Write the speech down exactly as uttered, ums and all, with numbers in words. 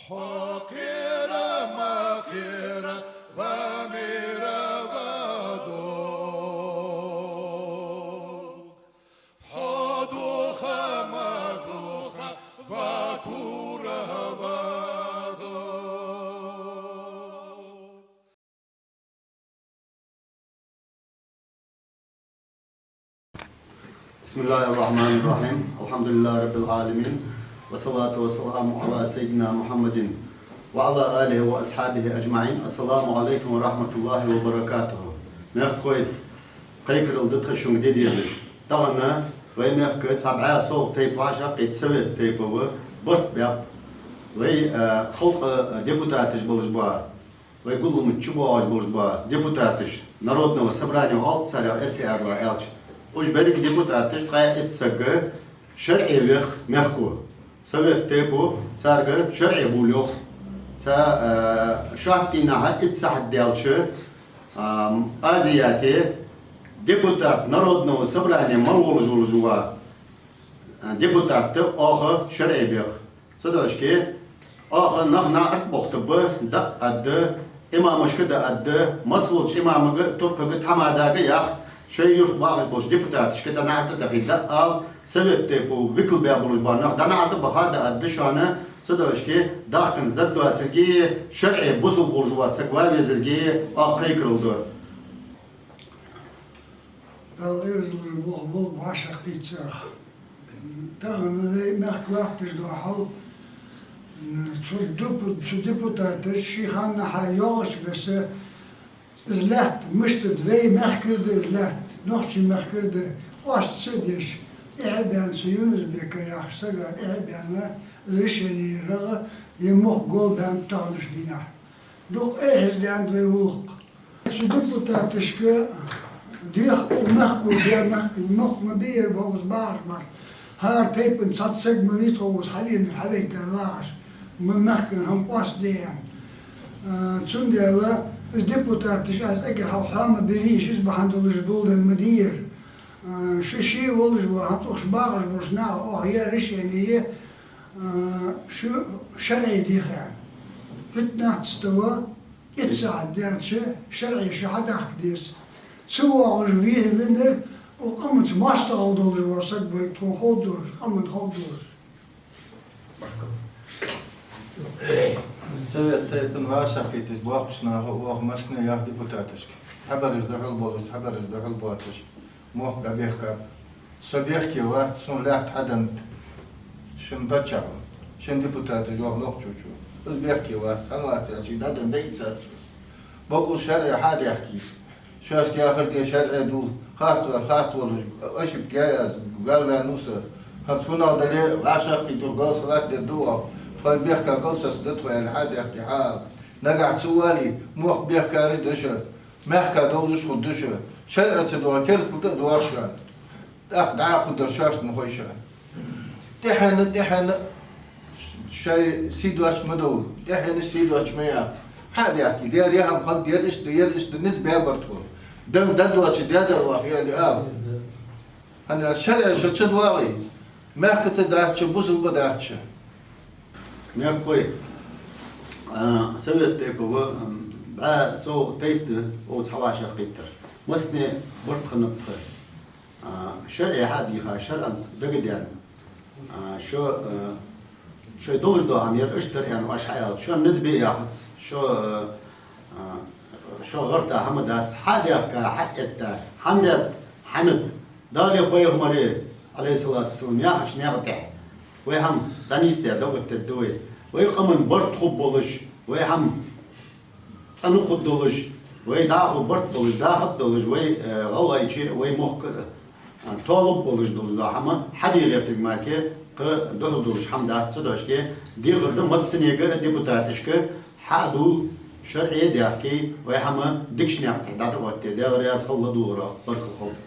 Хьо кхера ма кхера, ва мера ва дог. Хьо духа ма духа, ва кура ва дог. بسم الله الرحمن الرحيم. الحمد لله رب العالمين. والصلاة والسلام على سيدنا محمد وعلى آله وأصحابه أجمعين. السلام عليكم ورحمة الله وبركاته. Мехкахой, кхайкарал да тха шуга де дезаш. Тахан вай мехка цхьа бӀаь совгӀа тайпа вӀашагӀкхийтта, совет тайпа ва, барт баьб. Вай, э, халкъа депутаташ болаш ба. Вай гуллама чу боагӀаш болаш ба депутаташ, Народного собрания оал царех, эрсий арала аьлча. Уж беррига депутаташ ткъаь итт саг шарӀе вех мехко. Совет тайпо царга шарӀе бувл йоах. Цхьа, а, шоатта дийнахьа итт сахьат даьлча, а, Азияте депутат Народного собрания мел волаш волаш ва, а, депутат да оаха шарӀе бех. Цудухьа оаха нах наӀарга бохийтаргба, дӀааргда, имамашка дӀааргда, массаволча имамага, туркхага, тхьамадага, яхаш, шоай юрта багӀаш болча депутаташка дӀа наӀарга дахийта дӀаала, совет тайпо викал баь болаш бола нах дӀа наӀарга баха дӀааргда шоана, цудухьа дахканза дӀадоацилга, шарӀе бусалба волаш вола саг ва везилга оаха кхайкарал ду. Дала ирзалур боху болу башха кхийцарах. Тахан вай мехка латташ дола хьал, цу депу-, цу депутаташа ший ханнахьа йоагӀача беса, из лаьтта мишта да, вай мехкара да из лаьтта, нохчий мехкара да, къоаста ца деш, тӀехьа а баьнна цу Юнус-Бека яхача сага, тӀехьа а баьнна, из решени рагӀа, е мохк гол баьннаб таханарча дийнахьа. Дукха эхьаздаьннад вай гӀулакх. Цу депутаташка дех, мехко бе, мехко, мохк ма бе ер бохуш багӀаш бар. ХӀара тайпан цхьа саг ма вий тхо укхаза хьавенар, хьавайта вагӀаш. Ма мехкан хӀама къоастаде аьнна. А, цундела из депутаташ аз эггара хьалха хьома бирийша, из бахьан долаш доладан ма дий ер. А, шу ший волаш ва, хӀанз укхаза багӀаш болча наха оаха яр решени, а, шу шарӀе дех аьнна. Пятнадцатого итт сахьат даьлча, шарӀе шу хьадахка деза. Ца воагӀаш ве-, венар, укх къаманца моастагӀал долаш вола саг валга тхона ховргдолаш, къаманна ховргдолаш. Совет тайпан вӀашагӀкхийтта боккхийча наха оаха массане а яхар депутаташка. Цхьабараш духьал болаш, цхьабараш духьал боацаш. Мохк дӀабехкаб. Со бехке вац, сона лаьтта хьаденнад шун паччахьо, шун депутаташа йоах нохчочо. Из бехке вац, хӀана вац аьлча, дӀаденна дайцац. Бакъул шарӀе хьа а даьхкий. Шоашка яхар де шарӀе дул, харц вар харц волаш, ошибка яь аз, галваьннав со. ХӀанз хӀунал дале, вӀашагӀкхийтта, голосовать дергда оаха. Тхо бехка, голосовать да тхо аьле, хьа а даьхкий, хьаала. Нагахь ца вале, мохк бехкараш да шо. Мехка довзаш хургда шо. ШарӀе ца доагӀа, керастал тӀа а доагӀа шоана. ТӀаккха дӀа а хургдар шоашта ма хой шоана. ТӀехьенна, тӀехьенна шоай сий доацаш ма довла. ТӀехьенна сий доацаш ма яха. Хьа а даьхкий, дера яхам ханна, дера иштта да, дера иштта да, низ баьбар тхо. Дан дӀадоацаш даьдар ваха, яли ала. ХӀана аьлча шарӀе шо ца доагӀе, мехкаца дац шо, бусалба дац шо. Мехкахой, а, совет тайпа ва, м, бӀаь сов тайпа да, оаха цхьа вӀашагӀкхийттар. Массане барт хиннаб тха. А, шарӀе хьа а дийха, шарӀанца дагаденна. А, шо, а, шоай долаш дола хӀама яр иштта дар аьнна оаш хьаала. Шоана низ бе яхац. Шо, а, а, шо гӀерта хӀама дац. Хьа а даьхка, хьа а этта. ХӀана даьд? Хьанад? Дала, пайхамара, Ӏалайхи ссалату вассалам, яхача наькъа тӀа вай хӀама дӀанийсде дӀаоттадергда вай. Вай къаман барт хургболаш, вай хӀама цӀена хургдолаш, вай дӀахо барт болаш, дахат долаш, вай, э, гӀалгӀайче, вай мохк, э, тоалургболаш долаш дола хӀама хьаде гӀертарг мара кхы духьал долаш хӀама дац. Цудухьа дехар да массанега а депутаташка, хьа а дувла, шарӀе а даьхке, вай хӀама дикача наькъа тӀа дӀатӀаоттаде. Даьла раьза хилва, ладувгӀарах баркал хилда.